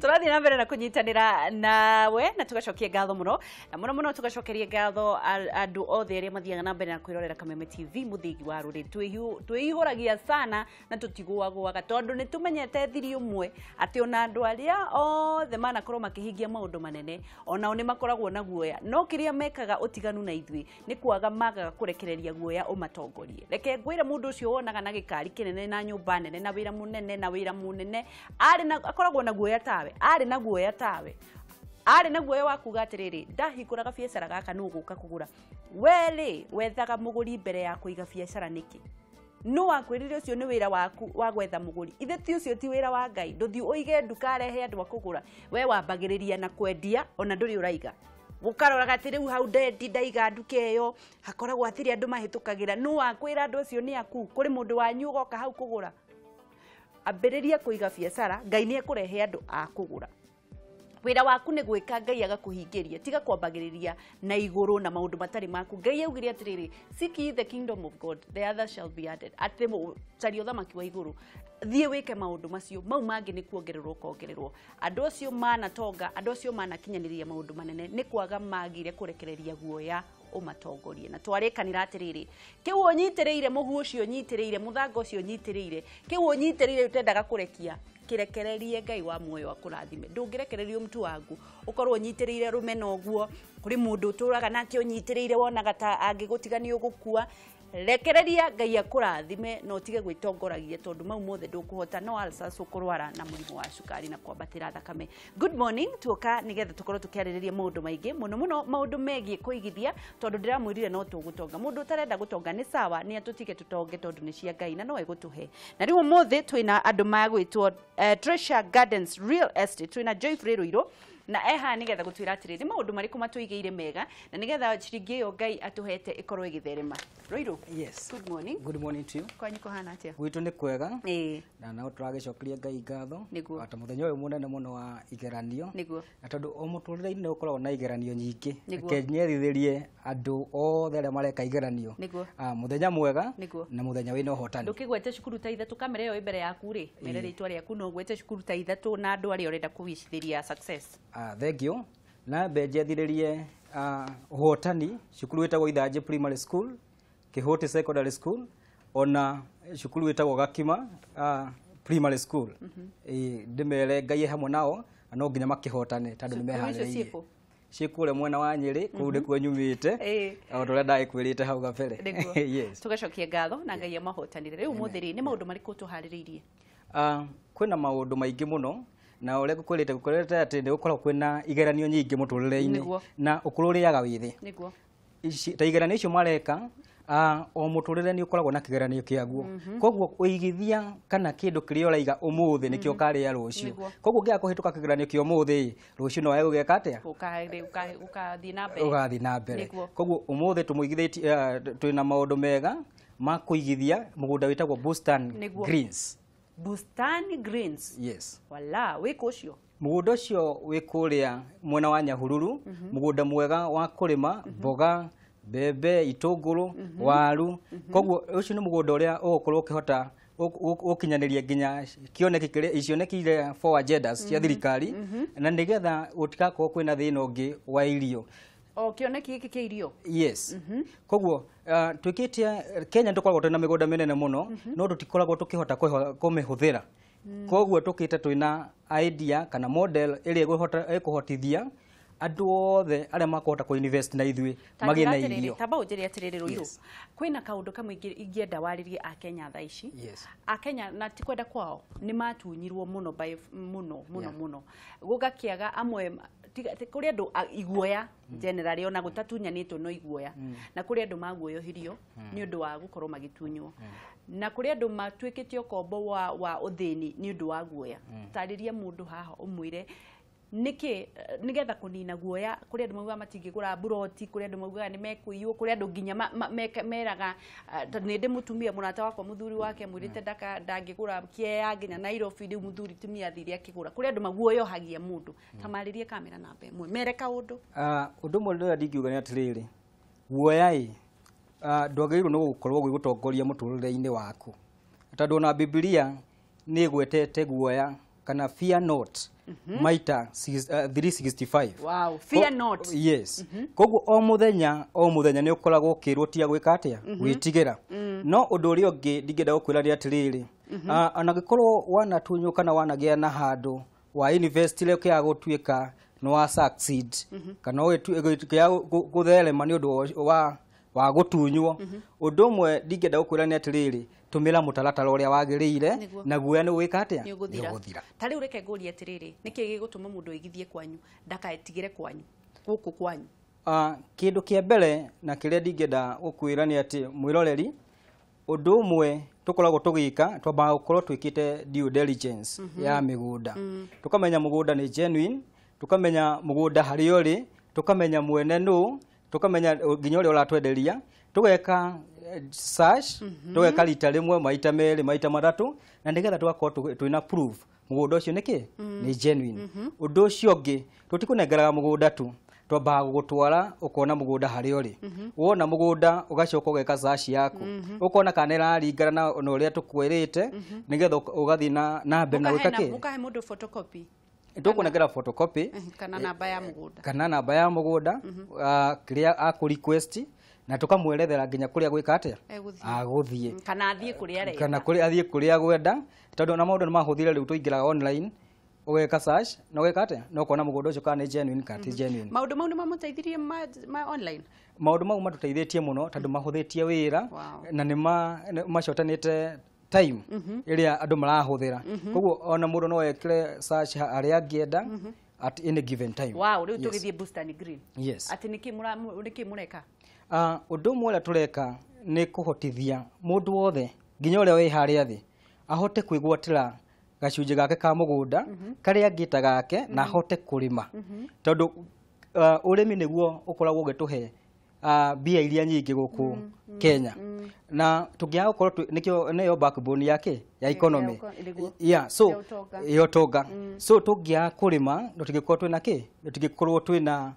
Tũrathiĩ na mbere na kũnyitanĩra nawe na tũgacokia ngatho mũno na mũno mũno, tũgacokeria ngatho andũ othe arĩa mathiaga na mbere na kwĩrorera Kameme TV, mũthingi wa rũrĩrĩ. Twĩihũragia sana na tũtigũagũaga, tondũ nĩ tũmenyete thiri ũmwe atĩ ona andũ arĩa othe manakorwo makĩhingia maũndũ manene, onao nĩ makoragwo na guoya, no kĩrĩa mekaga ũtiganu na ithuĩ nĩ kwaga magaga kũrekereria guoya ũmatongorie. Reke ngwĩre, mũndũ ũcio wonaga na gĩkari kĩnene na nyũmba nene na wĩra mũnene na wĩra mũnene arĩ na akoragwo na guoya tawe, arĩ na guoya tawe, arĩ na guoya wa kuga atĩrĩrĩ, ndahingũraga biacara gaka nũ ũgũka kũgũra? We rĩ, wethaga mũgũri mbere ya kũiga biacara nĩkĩ? No wakwĩrire ũcio nĩ wĩra waku wa gwetha mũgũri? Ithe ti ũcio ti wĩra wa Ngai. Ndũthiĩ ũige nduka rehe andũ a kũgũra. We wambagĩrĩria na kwendia, ona ndũrĩ ũraiga, ũkaroraga atĩ rĩu hau ndendi ndaiga nduka ĩyo hakoragwo hatirĩ andũ mahĩtũkagĩra. No wakwĩra andũ acio nĩ aku? Kũrĩ mũndũ wanyu ũgoka hau kũgũra? Ambĩrĩria kũiga biacara, Ngai nĩ ekũrehe andũ a kũgũra. Wĩra waku nĩ gwĩka, Ngai agakũhingĩria. Tiga kwambagĩrĩria na igũrũ na maũndũ matarĩ maku. Ngai augire atĩrĩrĩ, "Seek ye the kingdom of God, the other shall be added." Atĩ caria ũthamaki wa igũrũ, thiĩ wĩke maũndũ macio, mau mangĩ nĩ kuongererwo ũkongererwo. Andũ acio manatonga, andũ acio manakinyanĩria maũndũ manene, nĩ kwaga magire kũrekereria guoya ũmatongorie. Na twarĩkanĩra atĩrĩrĩ, kĩu ũnyitĩrĩire, mũhu ũcio ũnyitĩrĩire, mũthanga ũcio ũnyitĩrĩire, kĩu ũnyitĩrĩire ũtendaga kũrekia, kĩrekererie Ngai wa muoyo akũrathime. Ndũngĩrekererio mtu wangu ũkorwo ũnyitĩrĩire rũmena ũguo. Kũrĩ mũndũ ũtũraga nake ũnyitĩrĩire, wonaga ta angĩgũtiga nĩ ũgũkua. Rekereria Ngai akũrathime na ũtige gwĩtongoragia, tondũ mau mothe ndũkũhota, no ulcers ũkũrwara na mũrimũ wa cukari na kwambatĩra thakame. Good morning. Tuoka nĩgetha tũkorwo tũkĩarĩrĩria maũndũ maingĩ mũno mũno, maũndũ megiĩ kũigithia, tondũ ndĩramwĩrire no tũgũtonga. Mũndũ ũtarenda gũtonga nĩ sawa, nĩ atũtige tũtonge, tondũ nĩ cia Ngai na no egũtũhe. Na rĩu ũmũthĩ twĩna andũ magwĩtwo Treasure Gardens Real Estate. Twĩna Joyfrey Rũirũ na eha nĩgetha gũtwĩra atĩrĩrĩ, nĩ maũndũ marĩkũ matũigĩire mega na nĩgetha ciringi ĩyo Ngai atũhete ĩkorwo ĩgĩtherema. Rũirũ. Yes. Good morning. Good morning to you. Kwanyu kũhana atĩa? Gwitũ nĩ kwega. Na no tũragĩcokeria Ngai ngatho. Ata mũthenya ũyũ mũnene mũno wa igeranio. Na tondũ o mũtũrĩre-inĩ nĩ ũkoragwo na igeranio nyingĩ. Reke nyerithĩrie andũ othe arĩa mareka igeranio. Mũthenya mwega na mũthenya wĩna ũhotani. Ndũkĩgwete cukuru ta ithatũ, kamera ĩyo ĩ mbere yaku rĩ, mere rĩtwa rĩaku, no ũgwete cukuru ta ithatũ na andũ arĩa ũrenda kũwicithĩria success. Thank you. Na mbe njethirĩrie ũhotani cukuru wĩtagwo Ithanjĩ Primary School, Kĩhũtĩ Secondary School, ona cukuru wĩtagwo Gakima Primary School. Ĩĩ, ndĩmere Ngai e hamwe nao na no nginya makĩhotane tondũ nĩ Cukuru icio meharĩrĩirie. ciĩkũ? Ciĩ kũrĩa mwena wa Nyĩrĩ, kũu nĩkuo nyumĩte. O ta ũrĩa ndagĩkwĩrĩte hau gabere. Yes. Tũgacokia ngatho na Ngai amahotanĩre. Rĩu ũmũthĩ rĩ, nĩ maũndũ marĩkũ tũharĩrĩirie? Kwĩna maũndũ maingĩ mũno, na ũrĩa ngũkwĩrĩte atĩ nĩ gũkoragwo kwĩna igeranio nyingĩ mũtũrĩre-inĩ. Na ũkũrũ ũrĩaga wĩthĩ. Ici, ta igeranio icio mareka, o mũtũrĩre nĩ ũkoragwo na kĩgeranio kĩaguo. Koguo ũigithia kana kĩndũ kĩrĩa ũraiga ũmũthĩ nĩkĩo ũkarĩa rũciũ. Koguo ũngĩaga kũhĩtũka kĩgeranio kĩa ũmũthĩ, rũciũ no wage gũgeka atĩa? Ũkathiĩ na mbere. Ũgathiĩ na mbere. Koguo ũmũthĩ tũmũigithĩtie, twĩna maũndũ mega ma kũigithia mũgũnda wĩtagwo Bustani Greens. Bustani Greens. Yes. Wala, wĩkũ ũcio? Mũgũnda ũcio wĩ kũrĩa mwena wa Nyahururu, mũgũnda mwega wa kũrĩma mboga, mbembe, itũngũrũ, waru. Koguo ũcio nĩ mũgũnda ũrĩa ũgũkorwo ũkĩhota gũkinyanĩria nginya kĩoneki kĩrĩa, icioneki iria four agendas cia thirikari, na nĩgetha gũtigakorwo kwĩna thĩna ũngĩ wa irio. O kĩoneki gĩkĩ kĩa irio? Yes. Koguo twĩkĩte Kenya tũkoragwo twĩna mĩgũnda mĩnene mũno, no tũtikoragwo tũkĩhota kũmĩhũthĩra. Koguo tũkĩte twĩna idea kana model ĩrĩa ĩkũhotithia andũ othe arĩa makũhota kũ-invest na ithuĩ Ta magĩe na njĩra atĩrĩrĩ, irio. Tamba ũnjĩre atĩrĩrĩ Rũirũ. Yes. Kwĩna kaũndũ kamwe ingĩenda warĩrie Akenya thaa ici. Yes. Akenya na ti kwenda kwao nĩ matunyirwo mũno by mũno mũno mũno. Gũgakĩaga amwe tiga, kũrĩ andũ iguoya generally, ona gũtatunyanĩtwo no iguoya. Na kũrĩ andũ maguoyohirio nĩ ũndũ wa gũkorwo magĩtunywo. Na kũrĩ andũ matuĩkĩte ũkombo wa ũthĩni nĩ ũndũ wa guoya. Tarĩria mũndũ haha ũmwĩre nĩkĩ nĩgetha kũnina guoya. Kũrĩ andũ maugaga matingĩgũra mburoti, kũrĩ andũ maugaga nĩ mekũiywo, kũrĩ andũ nginya meraga, tondũ nĩ ndĩ mũtumia mũrata wakwa mũthuri wake amwĩrĩte ndangĩgũra kĩea nginya Nairobi, rĩu mũthuri tumia athire akĩgũra. Kũrĩ andũ maguoyohagia mũndũ. Ta marĩrie kamera namba ĩmwe, mere kaũndũ. Ũndũ ũmwe ũrĩa ndingiuga nĩ atĩrĩrĩ, guoya ĩ, ndwagĩrĩirwo nĩ gũkorwo gwĩgũtongoria mũtũrĩre-inĩ waku, tondũ ona Bibilia nĩ ĩgwetete guoya kana fear not maita 365. Wow, fear not. Yes. Koguo o muthenya nĩ ũkoragwo ũkĩrwo tiga gwĩka atĩa, gwĩtigĩra. No ũndũ ũrĩa ũngĩ ndingĩenda gũkwĩra nĩ atĩrĩrĩ, ona gĩkorwo wanatunywo kana wanagĩa na handũ wa invest ũkĩaga gũtuĩka nĩ wa succeed kana ũgĩtuĩka gũtherema nĩ ũndũ wa gũtunywo, ũndũ ũmwe ndingĩenda gũkwĩra nĩ atĩrĩrĩ, tũmĩra mũtaratara ũrĩa wagĩrĩire na guoya nĩ gwĩka atĩa, nĩ ũgũthira. Ta rĩu reke ngũrie atĩrĩrĩ, nĩkĩ gĩgũtũma mũndũ aigithie kwanyu ndakaetigĩre kwanyu gũkũ kwanyu? Kĩndũ kĩa mbere na kĩrĩa ndingĩenda gũkwĩra nĩ atĩ mwĩroreri, ũndũ ũmwe tũkoragwo tũgĩka, twambaga gũkorwo twĩkĩte due diligence ya mĩgũnda. Tũkamenya mũgũnda nĩ genuine, tũkamenya mũgũnda harĩa ũrĩ, tũkamenya mwene nũ, tũkamenya nginya ũrĩa ũratwenderia, tũgeka search, tũgeka rita rĩmwe, maita merĩ, maita matatũ, na nĩgetha tũgakorwo twĩna proof mũgũnda ũcio nĩkĩ nĩ genuine. Ũndũ ũcio ũngĩ, tũtikũnengeraga mũgũnda tu, twambaga gũgũtwara ũkona mũgũnda harĩa ũrĩ. Wona mũgũnda ũgacoka ũgeka search yaku, ũkona kana ĩraringana na ũrĩa tũkwĩrĩte, nĩgetha ũgathiĩ na mbere na gwĩka kĩ. Mũkahe mũndũ photocopy. Tũkũnengera photocopy kana namba ya mũgũnda, kana namba ya mũgũnda kĩrĩa akũ request, na tũkamwerethera nginya kũrĩa gwĩka atĩa agũthiĩ, kana athiĩ kũrĩa arenda, kana kũrĩa athiĩ kũrĩa agwenda, tondũ na maũndũ nĩ mahũthire rĩu tũingĩraga online ũgeka search na ũgeka atĩa na ũkona mũgũnda ũcio kana nĩ genuine kana ti genuine. Maũndũ mau nĩ mamũteithirie ma online? Maũndũ mau matũteithĩtie mũno tondũ mahũthĩtie wĩra na nĩ macotanĩte time ĩrĩa andũ marahũthĩra. Koguo ona mũndũ no ekre search harĩa angĩenda at any given time. Wow, rĩu tũgĩthiĩ Bustani Green. Yes. Atĩ nĩkĩ mũreka? Ũndũ ũmwe ũrĩa tũreka nĩ kũhotithia mũndũ wothe nginya ũrĩa wĩ harĩa thĩ ahote kwĩgwatĩra gacunjĩ gake ka mũgũnda karĩa angĩta gake na ahote kũrĩma, tondũ ũrĩmi nĩguo ũkoragwo ũgĩtũhe mbia iria nyingĩ gũkũ Kenya, na tũngĩaga gũkorwo nĩkĩo nĩyo backbone yake ya economy, yeah, so ya ũtonga. So tũngĩaga kũrĩma tũtingĩkorwo twĩna kĩ, tũtingĩkorwo twĩna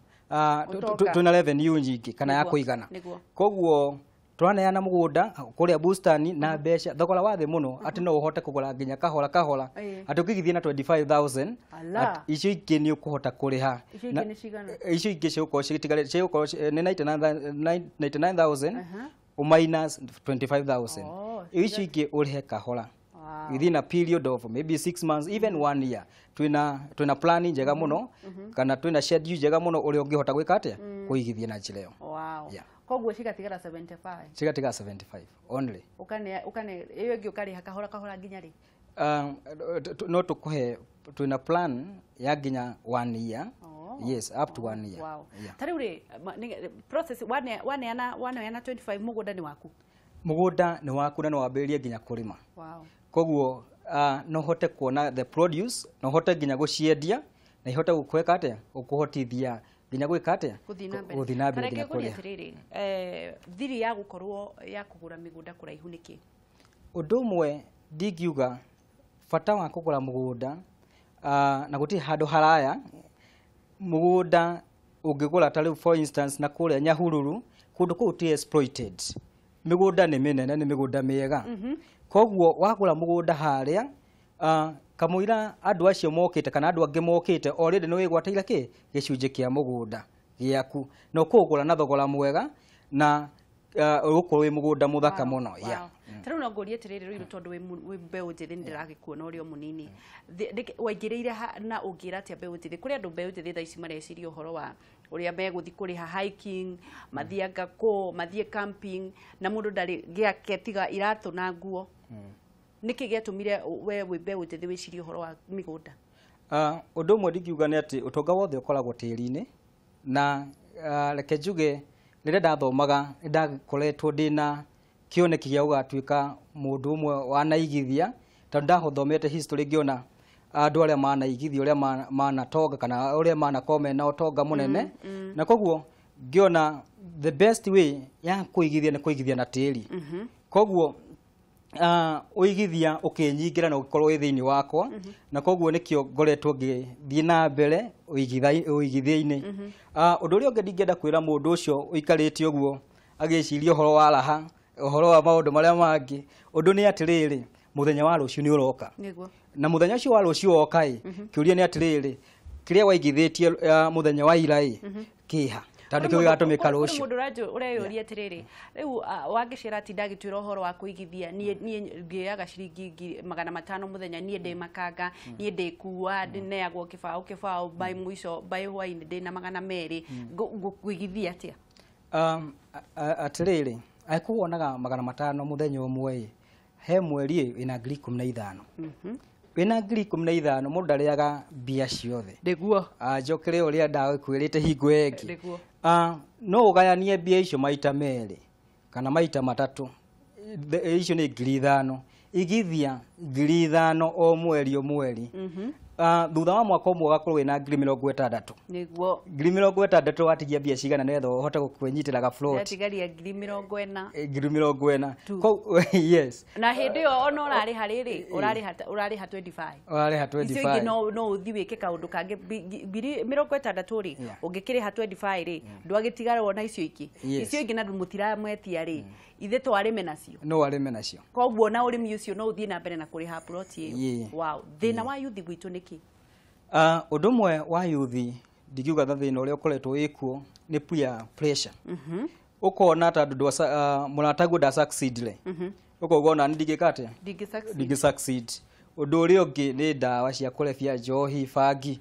twĩna revenue nyingĩ kana ya kũigana. Koguo tũraneana mũgũnda kũrĩa Bustani na mbeca thogora wa thĩ mũno, atĩ no ũhote kũgũra nginya kahora kahora, atĩ ũkĩgithie na 25,000 icio ingĩ nĩ ũkũhota kũrĩha. Icio ingĩ cigũkorwo cigũkorwo nĩ 99,000 minus 25,000. Icio ingĩ ũrĩhe kahora within a period of maybe 6 months, even 1 year. Twina plan njega mũno kana twina schedule njega mũno ũrĩa ũngĩhota gwĩka atĩa kũigithia na njĩra ĩyo. Wow. Koguo cigatigara 75. Cigatigara 75 only. Ukane ĩyo ĩngĩ ũkarĩha kahora kahora nginya rĩ? No tũkũhe twina plan ya nginya 1 year. Yes, up to 1 year. Wow. Ta rĩu rĩ, process waneana 25 mũgũnda nĩ waku? Mũgũnda nĩ waku na no wambĩrĩrie nginya kũrĩma. Wow. Koguo no hote kuona the produce, no hote nginya gũciendia na ihote gũkweka atĩa, gũkũhotithia nginya gwĩka atĩa, gũthiĩ na mbere nginya kũrĩa. Thiri ya gũkorwo ya kũgũra mĩgũnda kũraihu nĩkĩ? Ũndũ ũmwe ndingiuga bata wa kũgũra mũgũnda na gũtirĩ handũ haraya. Mũgũnda ũngĩgũra ta rĩu for instance na kũrĩa Nyahururu, kũndũ kũu ti exploited, mĩgũnda nĩ mĩnene, nĩ mĩgũnda mĩega. Koguo wagũra mũgũnda harĩa kamũira andũ acio mokĩte kana andũ angĩ mokĩte already nĩ wĩgwatĩire kĩ gĩcunjĩ kĩa mũgũnda gĩaku, na ũkũgũra na thogora mwega na ũgũkorwo wĩ mũgũnda mũthaka mũno. Ta rĩu no ngũrie atĩrĩrĩ, rĩu tondũ wĩ mbeũ njĩthĩ nĩ ndĩragĩkuona ũrĩ o mũnini, waingĩrĩire na ũngĩra atĩa mbeũ njĩthĩ? Kũrĩ andũ mbeũ njĩthĩ thaa ici mareciria ũhoro wa ũrĩa megũthiĩ kũrĩha hiking, mathianga kũ, mathiĩ camping, na mũndũ ndarĩ gĩake tiga iratũ na nguo. Nĩkĩ gĩatũmire we wĩ mbeũ njĩthĩ wĩcirie ũhoro wa mĩgũnda? Ũndũ ũmwe ndingiuga nĩ atĩ ũtonga wothe ũkoragwo tĩri-inĩ, na reke njuge rĩrĩa ndathomaga nĩ ndakoretwo ndĩna kĩoneki gĩa gũgatuĩka mũndũ ũmwe wanaigithia, tondũ ndathomete history ngĩona andũ arĩa manaigithia ũrĩa manatonga kana ũrĩa manakorwo mena ũtonga mũnene, na koguo ngĩona the best way ya kũigithia nĩ kũigithia na tĩri. Koguo ũigithia ũkĩnyingĩra na ũgĩkorwo wĩ thĩinĩ wakwa, na koguo nĩkĩo ngoretwo ngĩthiĩ na mbere ũigithia-inĩ. Ũndũ ũrĩa ũngĩ ndingĩenda kwĩra mũndũ ũcio ũikarĩte ũguo agĩciria ũhoro wa raha, ũhoro wa maũndũ marĩa mangĩ, ũndũ nĩ atĩrĩrĩ, mũthenya wa rũciũ nĩ ũroka. Na muthenya ucio wa rucio woka ĩ, kĩũria nĩ atĩrĩrĩ, kĩrĩa waigithĩtie muthenya wa ira ĩ kĩha, tondũ kĩu gĩgatũmĩka rũciũ. Mũndũ ũreyũria atĩrĩrĩ, rĩu wangĩcera ati ndagĩtwĩra ũhoro wa kũigithia, niĩ ngĩaga ciringi 500 mũthenya, niĩ ndĩ makanga, niĩ ndĩ kua, ndĩneagwo kĩbaũ kĩbaũ, by mũico by hwainĩ ndĩna 200, ngũigithia atĩa? Atĩrĩrĩ, angĩkorwo wonaga 500 mũthenya ũmwe ĩ, he mweri wĩna 15,000. Wĩna 15,000 mũndũ ndarĩaga mbia ciothe. Nĩguo. Njokere ũrĩa ndakwĩrĩte hingo ĩngĩ. Nĩguo. No ũgayanie mbia icio maita merĩ kana maita matatũ, icio nĩ 5,000. Igithia 5,000 o mweri o mweri. Thutha wa mwaka ũmwe ũgakorwo wĩna 60,000. Nĩguo. 60,000 watigia mbia cigana nĩgetha ũhote kwĩnyitĩra ga float. Yatigaria 40,000. 40,000. Yes. Na hĩndĩ ĩyo ona ũrarĩha rĩrĩ, ũrarĩha 25. Ũrarĩha 25. Icio ingĩ no ũthiĩ wĩke kaũndũ kangĩ. 60,000 rĩ, ũngĩkĩrĩha 25 rĩ, ndwagĩtigarwo na icio ingĩ. Icio ingĩ na mũtiramwetia rĩ, ithe twarĩme nacio. No arĩme nacio. Koguo na ũrĩmi ũcio no ũthiĩ na mbere na kũrĩha plot ĩyo. Wow. Thĩna wa yuthi gwitũ nĩkĩ? Ũndũ ũmwe wa yuthi ndingiuga tha thĩna ũrĩa ũkoretwo wĩkuo nĩ peer pressure. Ũkona ta andũ mũrataguo nda succeed rĩ, ũkauga ona niĩ ndingĩka atĩa? Ndingĩ succeed. Ũndũ ũrĩa ũngĩ nĩ ndawa cia kũrebia, njohi, bangi,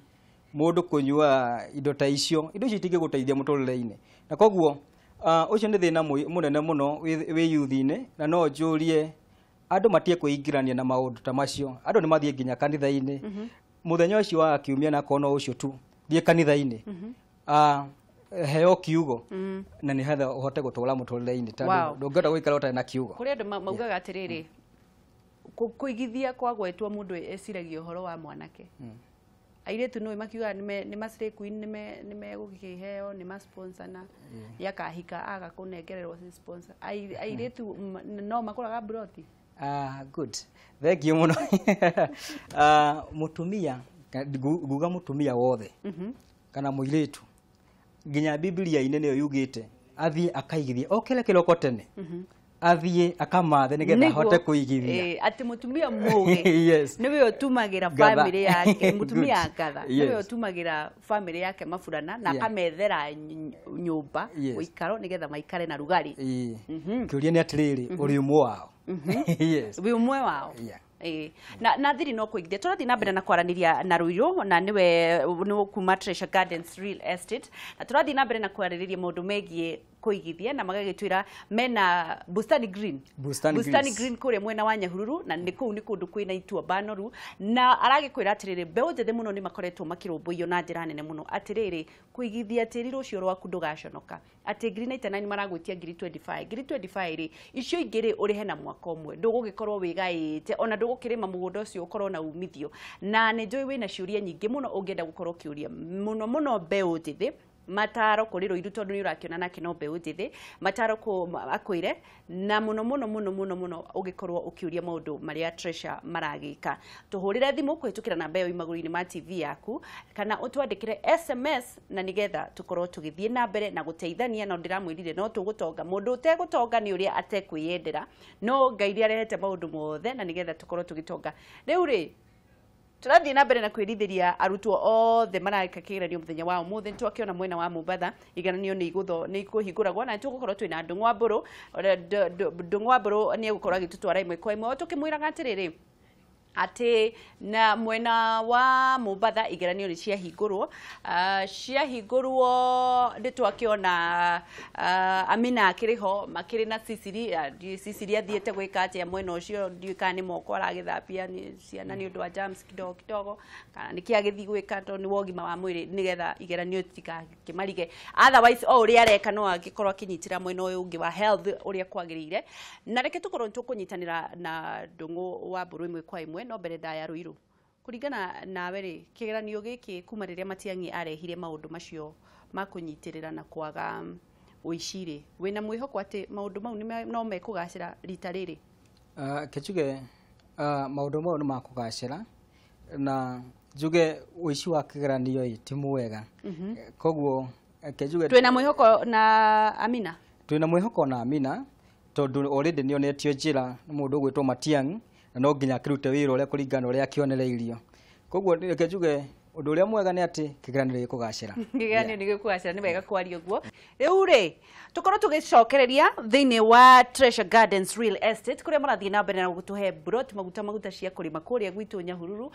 mũndũ kũnyua indo ta icio, indo icio itingĩgũteithia mũtũrĩre-inĩ. Na koguo ũcio nĩ thĩna mũnene mũno wĩ yuthi-inĩ, na no njũrie andũ matige kwĩingĩrania na maũndũ ta macio. Andũ nĩ mathiĩ nginya kanitha-inĩ. Mũthenya ũcio wa kiumia na akorwo no ũcio tu, thiĩ kanitha-inĩ, heo kiugo, na nĩgetha ũhote gũtũra mũtũrĩre-inĩ, tondũ ndũngĩhota gũikara ũtarĩ na kiugo. Kũrĩ andũ maugaga atĩrĩrĩ, kũigithia kwagwetwo mũndũ eciragia ũhoro wa mwanake. Airĩtu nĩ makiugaga nĩ ma slay queen, nĩ megũkĩheo, nĩ ma sponsor na yakahika aga kũnengererwo sponsor. Airĩtu no makũraga broti. Good. Thank you mũno. Mũtumia, nguga mũtumia wothe kana mũirĩtu, nginya Biblia-inĩ nĩyo yugĩte athiĩ akaigithie okĩre kĩroko tene, athiĩ akamathe nĩgetha ahote kũigithia. Atĩ mũtumia mũgĩ nĩwe ũtumagĩra family yake, mũtumia ngatha nĩwe ũtumagĩra family yake maburana na akamethera nyũmba ũikaro nĩgetha maikare na rugarĩ. Kĩũria nĩ atĩrĩrĩ, ũrĩ ũmwe wao? Yes. Wĩ ũmwe wao. Na thiri no kũigithia. Tũrathiĩ na mbere na kwaranĩria na Ruiru, na nĩwe nĩ kuma Treasure Gardens Real Estate, na tũrathiĩ na mbere na kwarĩrĩria maũndũ megiĩ kũigithia, na magagĩtwĩra mena Bustani Green. Bustani Green kũrĩa mwena wa Nyahururu, na nĩ kũu nĩ kũndũ kwĩna ituamba noru, na aragĩkwĩra atĩrĩrĩ, mbeũ njĩthĩ mũno nĩ makoretwo makĩrũmbũiyo na njĩra nene mũno, atĩrĩrĩ, kũigithia tĩri rũciũ rwaku ndũgaconoka, atĩ 99 maragwĩtia 25,000 25,000 rĩ, icio ingĩ rĩ ũrĩhe na mwaka ũmwe, ndũgũgĩkorwo wĩgaĩte, ona ndũgũkĩrĩma mũgũnda ũcio ũkorwo na umithio. Na nĩ njũĩ wĩna ciũria nyingĩ mũno ũngĩenda gũkorwo ũkĩũria mũno mũno mbeũ njĩthĩ, mataro kũrĩ Ruiru tondũ nĩ ũrakĩona nake no mbeũ njĩthĩ, mataro akwĩre, na mũno mũno mũno mũno mũno ũgĩkorwo ũkĩũria maũndũ marĩa Treasure maragĩka. Tũhũrĩre thimũ kũhĩtũkĩra namba ĩyo magũrũ-inĩ ma TV yaku, kana ũtwandĩkĩre SMS, na nĩgetha tũkorwo tũgĩthiĩ na mbere na gũteithania. Na ndĩramwĩrire no tũgũtonga, mũndũ ũtegũtonga nĩ ũrĩa atekwĩyendera, no Ngai nĩ arehete maũndũ mothe na nĩgetha tũkorwo tũgĩtonga. Rĩu rĩ, tũrathiĩ na mbere na kwĩrithĩria arutwo othe mareka kĩgeranio mũthenya wa ũmũthĩ. Nĩtwakĩona mwena wa Mombatha igeranio nĩ ikũhingũragwo, na nĩtũgũkorwo twĩna Ndung'u wa Mbũrũ. Ndung'u wa Mbũrũ nĩ egũkorwo agĩtũtwara ĩmwe kwa ĩmwe, tũkĩmwĩraga atĩrĩrĩ, atĩ na mwena wa Mombatha igeranio nĩ ciahingũrwo. Ciahingũrwo nĩtwakĩona Amina akĩrĩ ho, makĩrĩ na Sicily. Sicily athiĩte gwĩka atĩa mwena ũcio, ndiũĩ kana nĩ moko aragĩthambia ciana nĩ ũndũ wa germs kidogo kidogo, kana nĩkĩ agĩthiĩ gwĩka tondũ nĩ wa ũgima wa mwĩrĩ, nĩgetha igeranio itikakĩmarige. Otherwise o ũrĩa areka no angĩkorwo akĩnyitĩra mwena ũyũ ũngĩ wa health ũrĩa kwagĩrĩire. Na reke tũkorwo nĩtũkũnyitanĩra na Ndung'u wa Mbũrũ ĩmwe kwa ĩmwe. No mbere ndaya Ruiru, kũringana nawe rĩ, kĩgeranio gĩkĩ kuma rĩrĩa Matiang'i arehire maũndũ macio ma kũnyitĩrĩra na kwaga ũici rĩ, wĩna mwĩhoko atĩ maũndũ mau no mekũgacĩra rita rĩrĩ? Ke njuge maũndũ mau nĩ makũgacĩra, na njuge ũici wa kĩgeranio ĩ ti mwega. Koguo ke njuge twĩna mwĩhoko na Amina, twĩna mwĩhoko na Amina tondũ already nĩonetio njĩra nĩ mũndũ ũgwĩtwo Matiang'i, na no nginya akĩrute wĩra ũrĩa kũringana na ũrĩa akĩonereirio. Koguo reke njuge ũndũ ũrĩa mwega nĩ atĩ kĩgeranio gĩkũgacĩra. Kĩgeranio nĩ gĩkũgacĩra, nĩ wega kwaria ũguo. Rĩu rĩ, tũkorwo tũgĩcokereria thĩinĩ wa Treasure Gardens Real Estate kũrĩa marathiĩ na mbere na gũtũhe brot maguta cia kũrĩma kũrĩa gwitũ Nyahururu,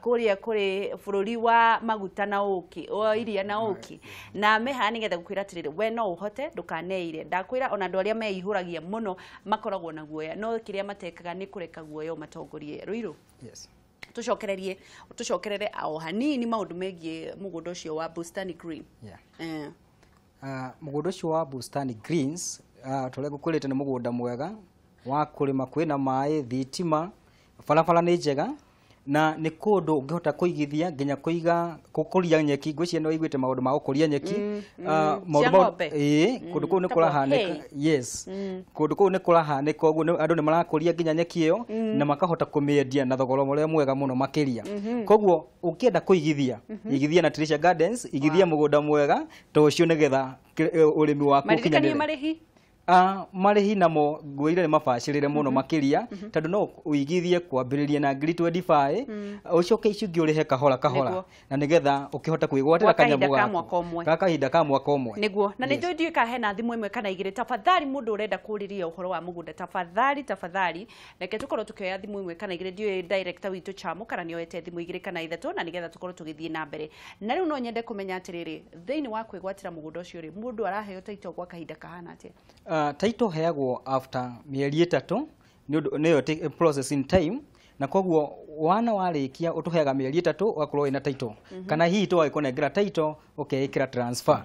kũrĩa kũrĩ bũrũri wa maguta na ũkĩ, wa iria na ũkĩ. Na meha nĩgetha gũkwĩra atĩrĩrĩ, we no ũhote, ndũkaneire. Ndakwĩra ona andũ arĩa meihũragia mũno makoragwo na guoya, no kĩrĩa matekaga nĩ kũreka guoya ũmatongorie. Rũirũ. Yes. Tucokerere o hanini maũndũ megiĩ mũgũnda ũcio wa Bustani Green. Yeah. Mũgũnda ũcio wa Bustani Greens, tũrĩa ngũkwĩrĩte nĩ mũgũnda mwega wa kũrĩma, kwĩna maĩ, thitima, barabara nĩ njega, na nĩ kũndũ ũngĩhota kũigithia nginya kũiga gũkũria nyeki. Ngwĩciria nĩ waiguĩte maũndũ ma gũkũria nyeki. Cia ng'ombe. Kũndũ kũu nĩ kũrahanĩka. Yes. Kũndũ kũu nĩ kũrahanĩka ũguo, andũ nĩ marakũria nginya nyeki ĩyo na makahota kũmĩendia na thogora ũrĩa mwega mũno makĩria. Koguo ũngĩenda kũigithia, igithia na Treasure Gardens, igithia mũgũnda mwega ta ũcio nĩgetha ũrĩmi waku ũkinyanĩre. Marĩhi marĩhi namo ngwĩrire nĩ mabacĩrĩre mũno makĩria, tondũ no ũigithie kwambĩrĩria na ngiri 25, ũcoke icio ingĩ ũrĩhe kahora kahora, na nĩgetha ũkĩhota kwĩgwatĩra kanyamũ gaku ga kahinda ka mwaka ũmwe. Nĩguo. Na nĩ njũĩ ndiũĩ kana hena thimũ ĩmwe kana igĩrĩ. Tafadhali mũndũ ũrenda kũrĩria ũhoro wa mũgũnda, tafadhali reke tũkorwo tũkĩoya thimũ ĩmwe kana igĩrĩ. Ndiũĩ director witũ Chamo kana nĩ oete thimũ igĩrĩ kana ithatũ, na nĩgetha tũkorwo tũgĩthiĩ na mbere. Na rĩu no nyende kũmenya atĩrĩrĩ, thĩinĩ wa kwĩgwatĩra mũgũnda ũcio rĩ, mũndũ araheo title gwa kahinda kahana atĩa? Title heagwo after mĩeri 3, nĩyo processing time, na koguo wana warĩkia ũtũheaga mĩeri 3 ũgakorwo wĩna title. Kana hihi tũgagĩkũnengera title ũkeĩkĩra transfer.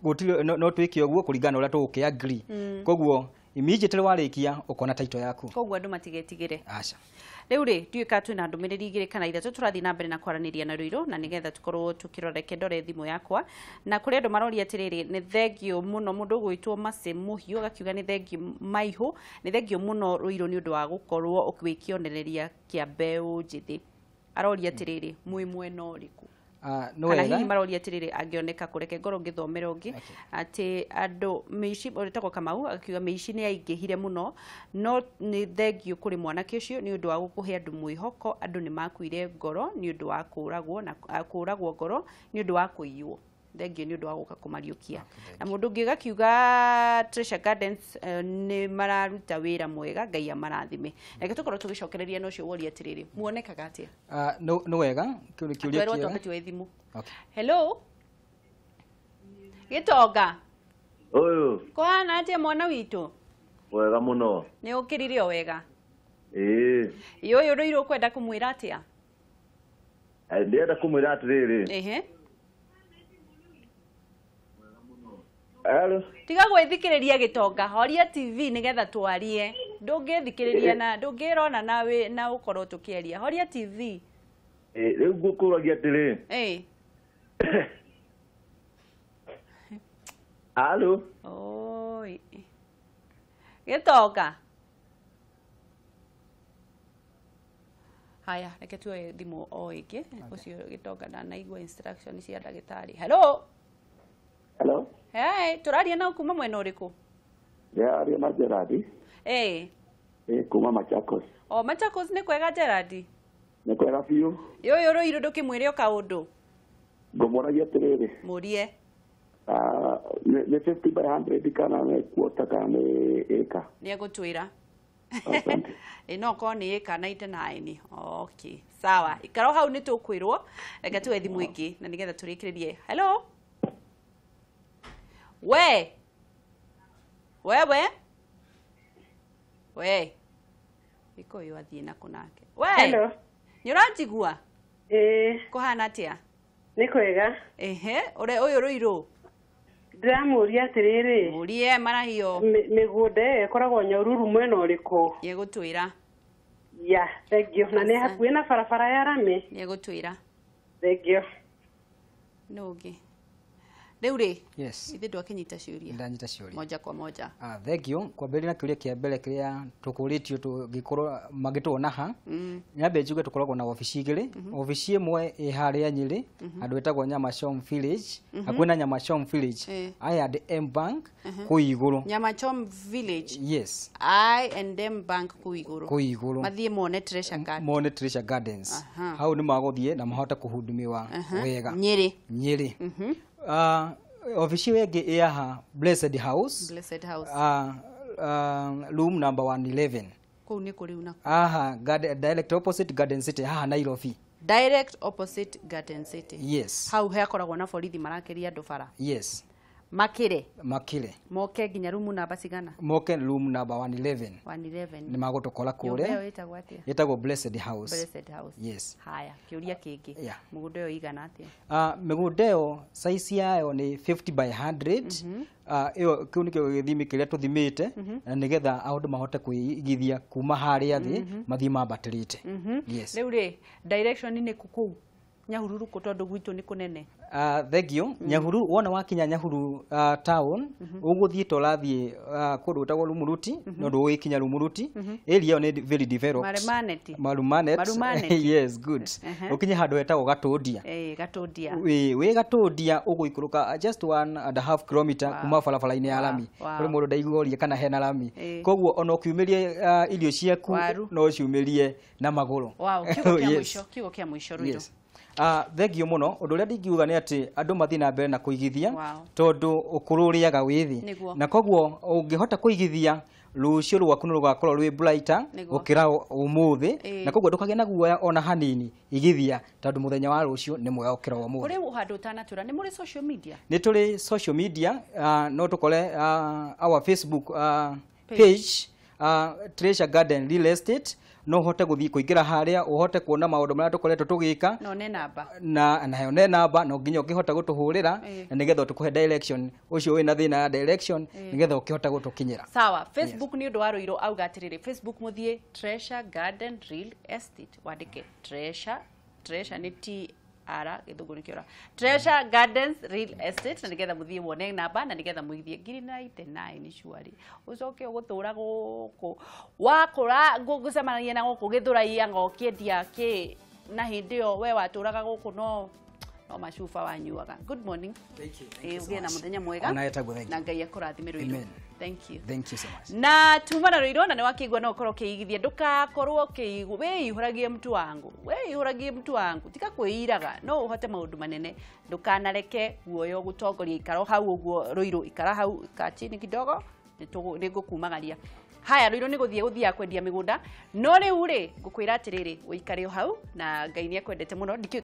Gũtirĩ, no twĩke ũguo kũringana na ũrĩa tũgũkĩ agree. Koguo immediately warĩkia ũkona title yaku. Koguo andũ matigetigĩre. Aca. Rĩu rĩ, ndiũĩ kana twĩna ndũmĩrĩri igĩrĩ kana ithatũ tũrathiĩ na mbere na kwaranĩria na Rũirũ, na nĩgetha tũkorwo tũkĩrora. Reke ndore thimũ yakwa. Na kũrĩ andũ maroria atĩrĩrĩ, nĩ thengio mũno mũndũ ũgwĩtwo Mercy Mũhiũ agakiuga nĩ thengio Maihũ, nĩ thengio mũno Rũirũ nĩ ũndũ wa gũkorwo wĩ kĩonereria kĩa mbeũ njĩthĩ. Aroria atĩrĩrĩ, mwĩ mwena ũrĩkũ? Kana hihi maroria atĩrĩrĩ, angĩoneka kũreke ngorwo ngĩthomera ũngĩ atĩ andũ mĩici, ũrĩtagwo Kamau akiuga mĩici nĩ yaingĩhire mũno, no nĩ thengio kũrĩ mwanake ũcio nĩ ũndũ wa gũkũhe andũ mwĩhoko. Andũ nĩ makuire ngoro nĩ ũndũ wa kũragwo na kũragwo ngoro nĩ ũndũ wa kũiywo. Thengio nĩ ũndũ wa gũka kũmariũkia. Na mũndũ ũngĩ gakiuga Treasure Gardens nĩ mararuta wĩra mwega, Ngai amarathime. Reke tũkorwo tũgĩcokereria na ũcio woria atĩrĩrĩ, muonekaga atĩa? Nĩ wega, kĩu nĩ kĩũria kĩega. Twambe tuoe thimũ. Hello. Gĩtonga. Ũyũ. Kũhana atĩa mwana witũ? Wega mũno. Nĩ ũkĩrire o wega? Ĩĩ. Ĩ ũyũ Rũirũ ũkwenda kũmwĩra atĩa? Ndĩrenda kũmwĩra atĩrĩrĩ. Ehe. Hello. Tiga gwĩthikĩrĩria Gĩtonga, horia TV nĩgetha twarie. Ndũngĩthikĩrĩria na ndũngĩrona na na ũkorwo tũkĩaria. Horia TV. Rĩu ngũkũragia atĩrĩ. Hello. Oi. Gĩtonga. Haya, reke tuoe thimũ o ĩngĩ. Ũcio Gĩtonga ndanaigua instruction cia ndagĩtarĩ. Hello. Hello. Hey, tũraria na kuma mwena ũrĩkũ? Ndĩraria na Gerard. Kuma Machakos. O Machakos nĩ kwega Gerard? Nĩ kwega biũ. Ũyũ Rũirũ ndũkĩmwĩre o kaũndũ. Ngũmũragia atĩrĩrĩ. Mũrie. Nĩ 50 by 100 kana nĩ quarter kana nĩ ĩka? Nĩ egũtwĩra. Ĩ no korwo nĩ ĩka 99. Okay, sawa. Ikara hau nĩ tũkwĩrwo. Reke tuoe thimũ ĩngĩ na nĩgetha tũrĩkĩrĩrie. Hello. We. Wewe. We. Iko yo athiĩ na kũnake. We. Hello. Nĩ ũranjigua? Ĩĩ. Kũhana atĩa? Nĩ kwega. Ehe, ũrĩa ũyũ Rũirũ. Ndĩramũria atĩrĩrĩ. Mũrie marahio. Mĩgũnda ĩyo ĩkoragwo Nyahururu mwena ũrĩkũ? Nĩ egũtwĩra. Ya, thengio. Na nĩ hakuhĩ na barabara ya rami? Nĩ egũtwĩra. Thengio. Nũ ũngĩ? Rĩu rĩ, Yes. ithe ndwakinyita ciũria. Ndanyita ciũria. Moja kwa moja. Thank you. Kwambĩrĩria na kĩũria kĩa mbere kĩrĩa tũkũrĩtio tũngĩkorwo magĩtuona ha. Nyambe njuge tũkoragwo na wabici igĩrĩ. Wabici ĩmwe ĩ harĩa Nyĩrĩ, handũ ĩtagwo Nyamachom Village, hakuhĩ na Nyamachom Village, I&M Bank kũu igũrũ. Nyamachom Village. Yes. I&M Bank kũu igũrũ. Kũu igũrũ. Mathiĩ mone Treasure Garden. Mone Treasure Gardens. Hau nĩ magũthiĩ na mahote kũhudumiwa wega. Nyĩrĩ. Nyĩrĩ. Ofici ĩyo ĩngĩ ĩ haha Blessed House. Blessed House. Room number 111. Kũu nĩ kũrĩ na Aha, garden, direct opposite Garden City haha Nairobi. Direct opposite Garden City. Yes. Hau hakoragwo na borithi marakĩria andũ bara. Yes. Makĩre. Makĩre. Moke nginya room namba cigana? Moke room number 111. 111. Nĩ magũtũkora Nyũmba ĩyo kũrĩa. ĩtagwo atĩa? Ĩtagwo Blessed House. Blessed House. Yes. Haya, kĩũria kĩngĩ. Yeah. Mũgũnda ũyũ igana atĩa? Mĩgũnda ĩyo size yayo nĩ 50 by 100. Ĩyo kĩu nĩkĩo gĩthimi kĩrĩa tũthimĩte na nĩgetha andũ mahote kwĩigithia kuma harĩa thĩ mathiĩ mambatĩrĩte. Yes. Rĩu rĩ, direction nĩ kũ kũu? Nyahururu kũ tondũ gwitũ nĩ kũnene? Thank you. Nyahururu, wona wakinya Nyahururu town, ũgũthiĩ ta ũrathiĩ kũndũ gwĩtagwo Rumuruti, no ndũgũgĩkinya Rumuruti. Area ĩyo nĩ very developed. Marumanet. Marumanet. Marumanet. Yes, good. Ũkinye handũ hetagwo Gatũndia. Gatũndia. Wĩ Gatũndia ũgũikũrũka just 1.5 kilometer kuma barabara-inĩ ya lami. Kũrĩ mũndũ ndaiguorie kana hena lami. Koguo ona ũkiumĩrie irio ciaku no ũciumĩrie na magũrũ. Wow, kiugo kĩa mũico, kiugo kĩa mũico Ruiru. Yes. Thank you mũno. Ũndũ ũrĩa ndingiuga nĩ atĩ andũ mathiĩ na mbere na kũigithia tondũ ũkũrũ ũrĩaga wĩ thĩ, na koguo ũngĩhota kũigithia rũciũ rwaku nĩ rũgakorwo rwĩ brighter gũkĩra ũmũthĩ, na koguo ndũkagĩe na guoya ona hanini, igithia tondũ mũthenya wa rũciũ nĩ mwega gũkĩra ũmũthĩ. Kũrĩ handũ ũtanatwĩra nĩ mũrĩ social media? Nĩ tũrĩ social media, no tũkore our Facebook page, Treasure Garden Real Estate. No ũhote gũthiĩ kũingĩra harĩa ũhote kuona maũndũ marĩa tũkoretwo tũgĩka, no ne namba na nayo ne namba, no nginya ũkĩhota gũtũhũrĩra na nĩgetha tũkũhe direction ũcio wĩna thĩna ya direction nĩgetha ũkĩhota gũtũkinyĩra. Sawa. Facebook nĩ ũndũ wa Ruiru auga atĩrĩrĩ, Facebook mũthiĩ Treasure Garden Real Estate, wandĩke Treasure, Treasure nĩ T R gĩthũngũ nĩ kĩora, Treasure Gardens Real Estate, na nĩgetha mũthiĩ wone namba na nĩgetha mũithie 99 surely ũcoke ũgũtũra gũkũ wakũra ngũcemanagia na gũkũ Gĩthũrai anga ũkĩendia kĩ na hĩndĩ ĩyo we watũraga gũkũ no macuba wanyuaga. Good morning. Thank you. Thank you so Ũgĩe na much. mũthenya mwega. Ona etagwo thank you. Na Ngai akũrathime Ruiru. Amen. Thank you. Thank you so much. Na tuma na Ruiru na nĩ wakĩigua no ũkorwo ũkĩigithia, ndũkakorwo ũkĩigua wĩihũragie mtu wangu, wĩihũragie mtu wangu, tiga kwĩiraga, no ũhote maũndũ manene, ndũkanareke guoya ũgũtongoria, ikara hau ũguo Ruiru, ikara hau, ikara chini kidogo, nĩ ngũkumagaria. Haya, Ruiru nĩ gũthiĩ gũthiaga kwendia mĩgũnda, no rĩu rĩ ngũkwĩra atĩrĩrĩ, ũikare o hau na Ngai nĩ akwendete mũno.